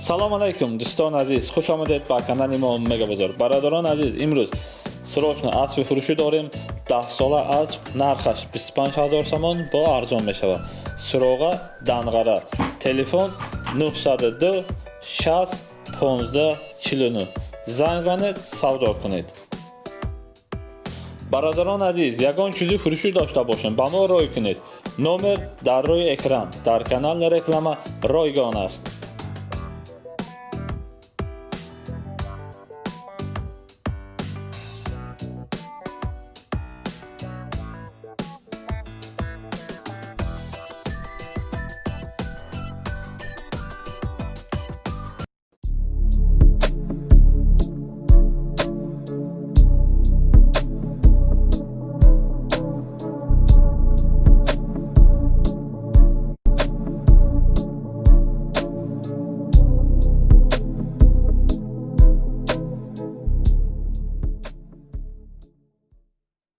Салом алайкум, дӯстон азиз, хуш омадед ба канали мо Мегабозор. Бародарон азиз, имрӯз срочно аспи фурӯшӣ дорем. 10 сола асп, нархаш 25 ҳазор сомон, бо арзон мешавад. Суроға Данғара, телефон 902 60 15 49. Занг занед, савдо кунед. Бародарон азиз, ягон чизи фурӯшӣ дошта бошем, ба мо рой кунед. Номер дар рӯи экран, дар канал реклама ройгон аст.